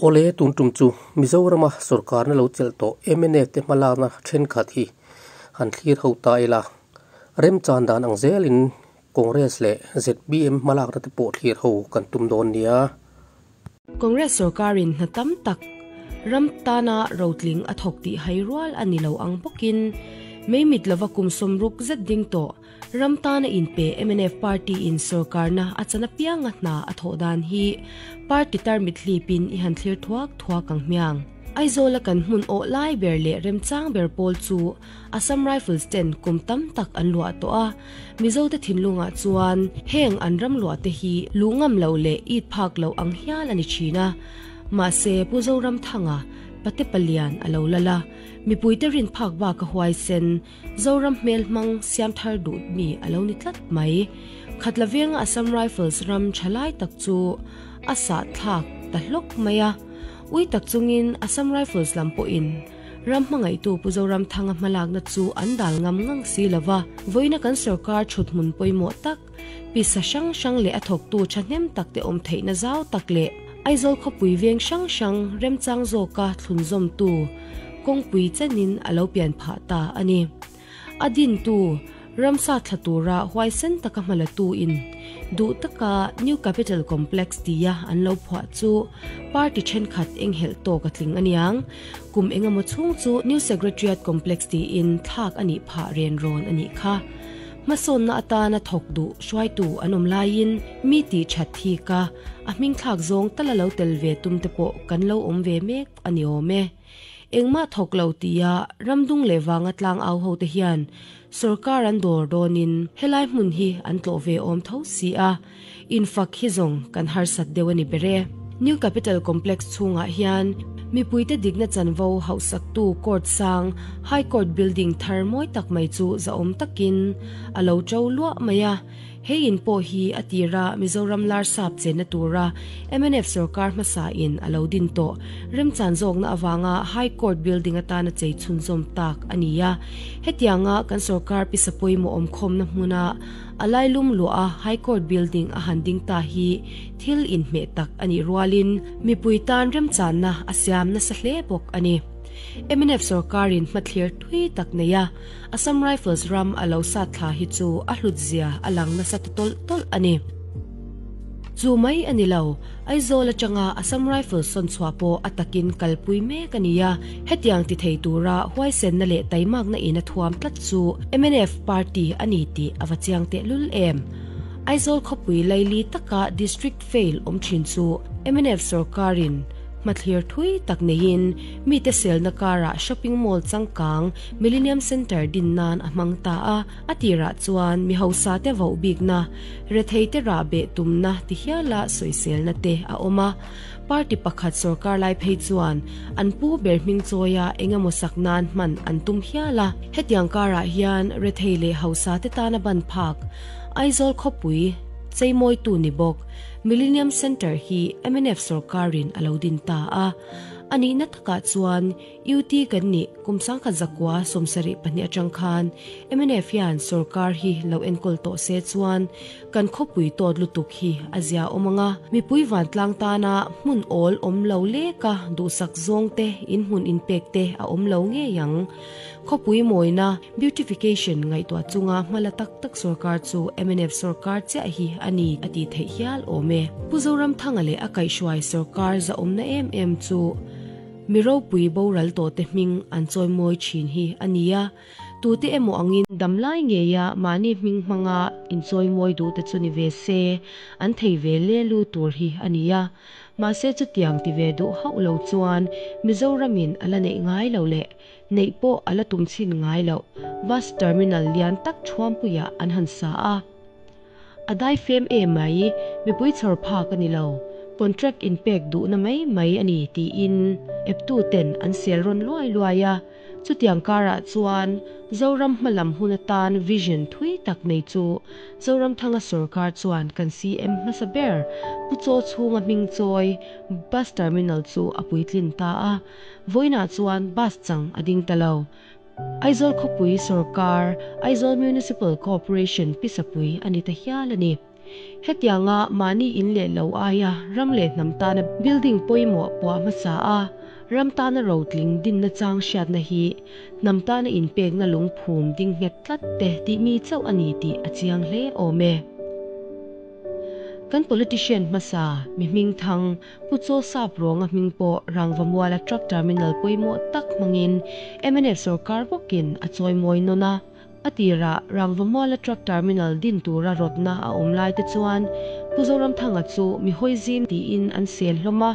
Awle, tun tum chu Mizorama sorkarna lo chelh tawh mnf te hmalakna thenkhat hi han thlir ho ta ila. Remchan dan ang zelin Congress leh zpm hmalakna te pawh thlir ho kan tum dawn nia. Congress sorkarin hna tam tak ram tana rotling a thawk tih hai rual a ni lo ang bawkin mei mit lova kum 60 zet ding tawh ram tana inpe mnf party in sorkarna a chan apianga hna a thawh dan hi party tarmit hlipin i han thlir thuak thuak ang hmiang. Aizawl a kan hmun awh lai ber leh remchang ber pawl chu Assam Rifles ten kum tam tak an luah tawh a, Mizo te thinlungah chuan heng an ram luah te hi luh ngam loh leh it phak loh ang hial a ni thin a. Mahse Pu Zoramthanga, Pate Palian a lo lal a, mipuite rin phak bak a huaisen, Zoram hmel hmang siam thar duh mi a lo ni tlat mai. Khatla venga Assam Rifles ram tha lai tak chu a sah thlak ta hlawk mai a. Ui tak chungin Assam Rifles lam pawhin ram hmangaihtu Pu Zoramthanga hmalakna chu an dal ngam ngang si lo va. Vawiina kan sorkar thut hmun pawimawh tak, pisa hrang hrang leh a thawktu thahnem tak te awm theihna zau tak leh Aizawl khawpui veng hrang hrang remchang zawka thlunzawmtu kawngpui chenin a lo pian phah ta a ni. A dintu ramsa thla tura huaisen taka hmalatu in duh taka New Capital Complex tia an lo phuah chu party thenkhat enghelh tawk a tling aniang. Kum engemaw chhung chu New Secretariat Complex tiin thlak a nih phah ren rawn a nih kha. Hmasawnna atana thawk duh hruaitu an awm laiin mi tih that thik a, a hming thlak zawng tala lo tel ve tum te pawh kan lo awm ve mek a ni awm e. Engmah thawk lo tia ramdung leh vanga tlang au ho te hian sorkar an dawr dawnin helai hmun hi an tlawh ve awm tho si a, infak hi zawng kan harsat deuh a ni ber e. New Capital Complex chhungah hian mipuite dikna chanvo hauhsaktu court sang High Court building thar mawi tak mai chu zahawm takin a lo to luah mai a. Hei in pawh hi a tira Mizoram Larsap chenna tura mnf sorkar hmasa in a lo din tawh remchan zawkna avanga High Court building atana chei chhunzawm tak a ni a. Hetianga kan sorkar pisa pawimawh awmkhawmna hmuna a lailum luah a High Court building a han ding ta hi thil inhmeh tak a nih rualin mipui tan remchanna a siam nasa hle bawk a ni. Mnf sorkarin hmathlir thui tak nei a. Assam Rifles ram a lo sat thla hi chu a hlut zia a lang nasa ta tawlh tawlh a ni. Chu mai a ni lo, Aizawl atanga Assam Rifles sawn chhuah pawh a takin kalpui mek a ni a, hetiang ti thei tura huaisenna leh taimakna in a thuam tlat chu mnf party a ni tih a va chiang tehlul em. Aizawl khawpui laili taka District fail awm thin chu mnf sorkarin hmathlir thui tak neiin mite selna karah shopping mall changkang Millennium Centre din nan a hmang ta a, a tirah chuan mi hausa te voh bikna, rethei te rah beh tumna ti hiala sawiselna te a awm a. Party pakhat sorkar lai phei chuan an pu ber hming chawia eng emaw sak nan hman an tum hial a. Hetiang karah hian rethei leh hausa te tana ban phak Aizawl khawpui cheimawitu ni bawk Millennium Centre hi mnf sorkarin a lo din ta a. A nihna takah chuan UT kan nih kum 1972 atang khan mnf hian sorkar hi lo enkawl tawh se chuan kan khawpui tawt lutuk hi a zia awm ang a, mipui vantlang tana hmun awl awm lo leka duhsak zawng te inhmun inpek te a awm lo ngei ang. Khawpui mawina, beautification, ngaihtuah chunga hmala tak tak sorkar chu mnf sorkar chiah hi a ni a tih theih hial awm e. Pu Zoramthanga leh a kaihhruai sorkar zahawmna em em chu Mi ropui boral tawhte hming an chawimawi thin hi a ni a, tute emaw angin damlai ngeia mahni hming hmanga inchawimawi duhte chu ni ve se, an thei ve le lu tur hi a ni a. Mahse chutiang ti ve duh hauh lo chuan Mizoramin a la neih ngai lo leh neih pawh a la tum chhin ngai loh bus terminal lian tak Thuampuiah an han sa a. A dai fem em mai, mipui chhawr phak a ni lo, contract inpek duhna mai mai a ni tiin eptu ten an sel rawn luai luai a. Chutiang karah chuan Zoram hmalam hun atan vision thui tak nei chu Zoramthanga sorkar chuan kan CM hmasa ber Pu Chaw chhunga hming chawi bus terminal chu a puitlin ta a, vawiinah chuan bus chang a ding ta lo. Aizawl khawpui sorkar, Aizawl Municipal Corporation pisapui a ni ta hial a ni. Hetianga mahni in leh lo aia ram leh hnam tana building pawimawh puah hmasa a, ram tana rotling dinna chang hriatna hi hnam tana inpekna lungphum ding nghet tlat te tih mi chauh a ni tih a chiang hle awm e. Kan politician hmasa mi hmingthang Pu Chaw Sap Rawnga hming pawh Rangvamuala Truck Terminal pawimawh tak hmangin mnf sorkar bawkin a chawimawi nawn a. A tirah Rangvamuala Truck Terminal din tura rawtna a awm lai te chuan Pu Zoramthanga chu mi hawi zim tiin an sel hlawm a.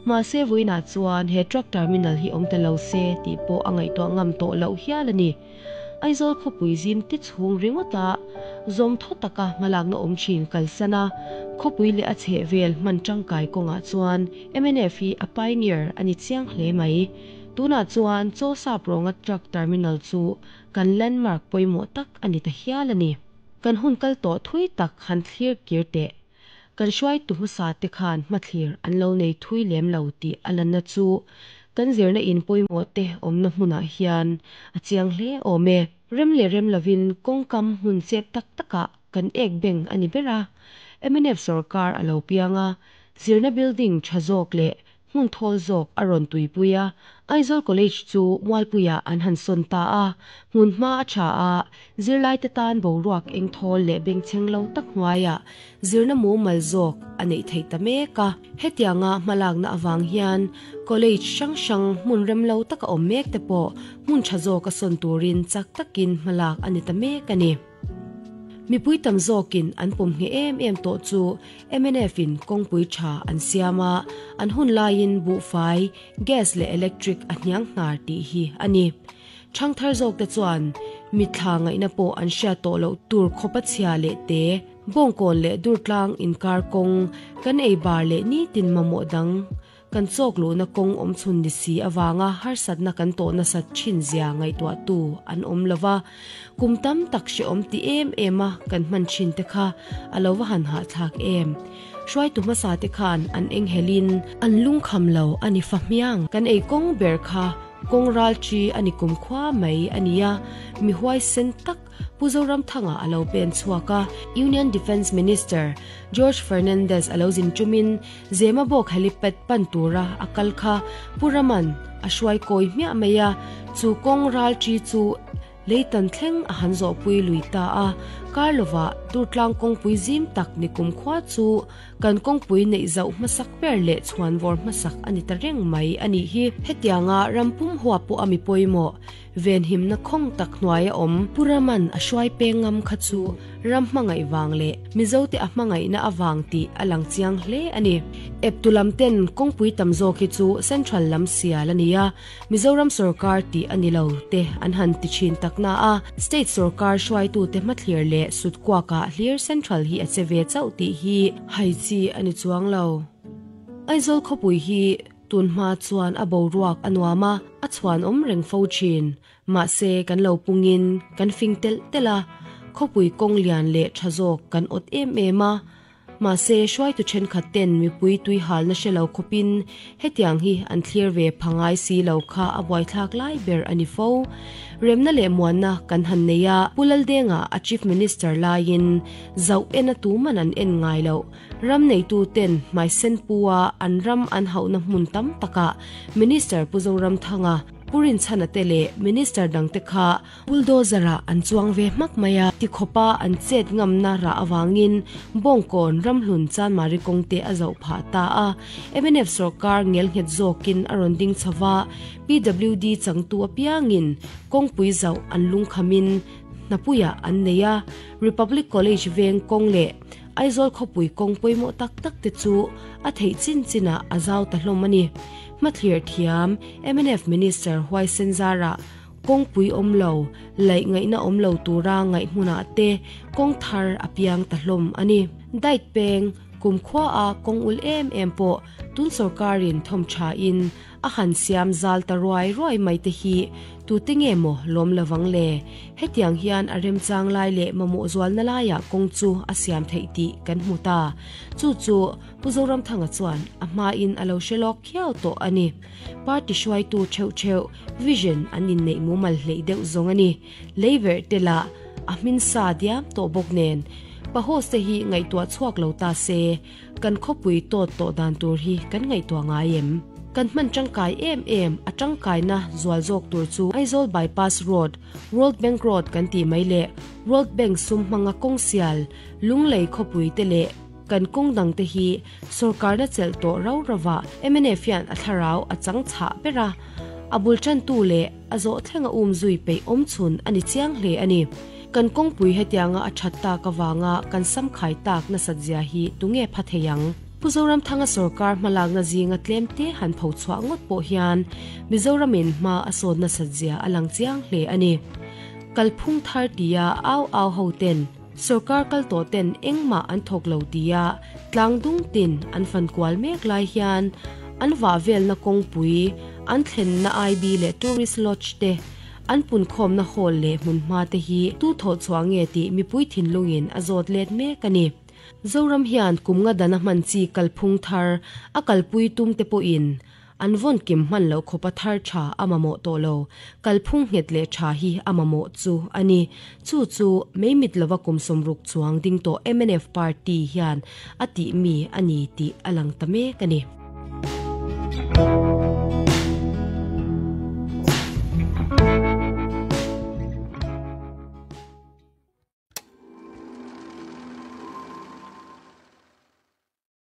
Mahse vawiinah chuan he Truck Terminal hi awm ta lo se tih pawh a ngaihtuah ngam tawh loh hial a ni. Aizawl khawpui zim ti chhung ringawta zawm thaw taka hmalakna awm thin kalsan a, khawpui leh a chhehvel hman tangkai kawngah chuan mnf hi a pioneer a ni chiang hle mai. Tunah chuan Chaw Sap Rawnga Truck Terminal chu kan landmark pawimawh tak a ni ta hial a ni. Kan hun kal tawh thui tak han thlir kir teh. Kan hruaitu hmasa te khan hmathlir an lo nei thui lem lo tih a lanna chu kan zirna in pawimawh te awmna hmunah hian a chiang hle awm e. Rem leh rem lovin kawngkam hmun chep tak takah kan ek beng a ni ber a. Mnf sawrkar a lo piang a, zirna building tha zawk leh Hmun thawl zawk a rawn tuipui a, Aizawl College chu Mualpuiah an han sawn ta a. Hmun hma a tha a, zirlaite tan boruak eng thawl leh bengchheng lo tak hnuaiah zirna mumal zawk a neih theih ta mek a. Hetianga hmalakna avang hian College hrang hrang hmun rem lo taka awm mek te pawh hmun tha zawka sawn turin chak takin hmalak a ni ta mek a ni. Mipui tam zawkin an pawm ngheh em em tawh chu mnf in kawngpui tha an siam a, an hun laiin buhfai, gas leh electric a hniang hnar tih hi a ni. Thangthar zawkte chuan mitthla ngaihna pawh an hriat tawh loh tur khawpa chhia leh te, bawngkawn leh durtlang inkar kawng, kan ei bar leh nitin mamawh dang Kan chawk luhna kawng awm chhun ni si avanga harsatna kan tawh nasat thin zia ngaihtuahtu an awm lo va, kum tam tak hrehawm ti em em a kan hman thin te kha a lo va han hahthlak em. Hruaitu hmasa te khan an enghelin an lungkham lo a ni fa hmiang. Kan ei kawng ber kha kawng ral chi a ni kumkhua mai a nia, mi huaisen tak Pu Zoramthanga a lo pen chhuak a, Union Defence Minister George Fernandez a lo zin ṭumin Zemabawk helipad pan tura a kal kha Pu Raman a hruai kawi hmiah mai a, chu kawng ral ṭi chu leitan thleng a han zawhpui lui ta a, kar lovah Durtlang kawngpui zim tak ni kumkhua chu kan kawngpui neih zauh hmasak ber leh chhuanvawr hmasak a ni ta reng mai a nih hi. Hetianga ram pum huap pawh a mi pawimawh Venhimna khawng tak hnuaia awm Pu Raman a hruai peng ngam kha chu ram hmangaih vang leh Mizote a hmangaihna avang tih a lang chiang hle a ni. Eptu lam ten kawngpui tam zawk hi chu Central lam sial a ni a, Mizoram sawrkar tih a ni lo te an han ti thin tak na a, State sawrkar hruaitute hmathlir leh sutkuakah hlir Central hi a che ve chauh tih hi hai chi a ni chuang lo. Aizawl khawpui hi Tun hma chuan a boruak a nuam a, a chhuan awm reng fo thin. Mahse, kan lo pungin kan fing telh telh a, khawpui kawng lian leh tha zawk kan awt em em a. Mahse, hruaitu thenkhat ten mipui tui halna hre lo khawpin hetiang hi an thlir ve pha ngai si lo kha a buaithlak lai ber a ni fo. Remna leh muanna kan han nei a, Pu Laldenga a Chief Minister laiin zauh en a tuman an en ngai loh. Ram neituten hmaisen pu-a an ram an hauhna hmun tam takah Minister Pu Zoramthanga, Pu Rinchhana te leh Minister dangte kha bulldozer-ah an chuang ve hmak mai a, tikhawpa an chet ngamna rah avangin Bawngkawn ramhlun Chanmari kawngte a zoh phah ta a. Mnf sawrkar ngelnghet zawkin a rawn ding chho va, PWD changtu apiangin kawngpui zauh an lungkhamin hnapuiah an nei a, Republic College veng kawng leh Aizawl khawpui kawng pawimawh tak tak te chu a theih chin chinah a zau ta hlawm a ni. Hmathlir thiam mnf Minister Huaisen Zarah kawngpui awm lo, laih ngaihna awm lo tura ngaih hmunah te kawng thar a piang ta hlawm a ni. Diet peng kumkhua a kawng ul em em pawh tun sorkarin thawm thain A han siam zal ta ruai ruai mai te hi tute nge maw lawm lovang le? Hetiang hian a remchang lai leh mamawh zualna laiah kawng chu a siam theih tih kan hmu ta. Chu chu Pu Zoramthanga chuan a hmain a lo hre lawk khiau tawh a ni. Party hruaitu theuh theuh vision an inneih mumal hleih deuh zawng a ni. Leiverh te lah a hmin sa diam tawh bawk nen. Pahoss te hi ngaihtuah chhuak lo ta se, kan khawpui tawt tawh dan tur hi kan ngaihtuah ngai em? Kan hman tangkai em em a tangkaina zual zawk tur chu Aizawl Bypass Road, World Bank Road kan tih mai leh World Bank sum hmanga kawng sial, Lunglei khawpui te leh kan kawng dang te hi sorkarna chelh tawh rau rauah mnf hian a thlarau a chang chhah ber a, a bul tantu leh a zawh thlenga um zui peih awm chhun a ni chiang hle a ni. Kan kawngpui hetianga a that tak avanga kan sam khai tak nasat zia hi tunge pha thei ang? Pu Zoramthanga sorkar hmalakna zinga tlem te han pho chhuah ngawt pawh hian Mizoramin hma a sawn nasat zia a lang chiang hle a ni. Kalphung thar tia au au ho ten Sorkar kal tawh ten engmah an thawk lo tia tlang dung tin an fan kual mek lai hian an vah velna kawngpui, an thlenna IB leh Tourist Lodge te, an punkhawmna hall leh hmunhma te hi tu thawh chhuah nge tih mipui thinlungin a zawt let mek a ni. Zoram hian kum nga dana hman chi kalphung thar a kalpui tum te pawhin An vawn kim hman loh khawpa thar tha a mamawh tawh lo, kalphung nghet leh tha hi a mamawh chu a ni. Chu chu mei mit lova kum 60 chuang ding tawh mnf party hian a tih mi a ni tih a lang ta mek a ni.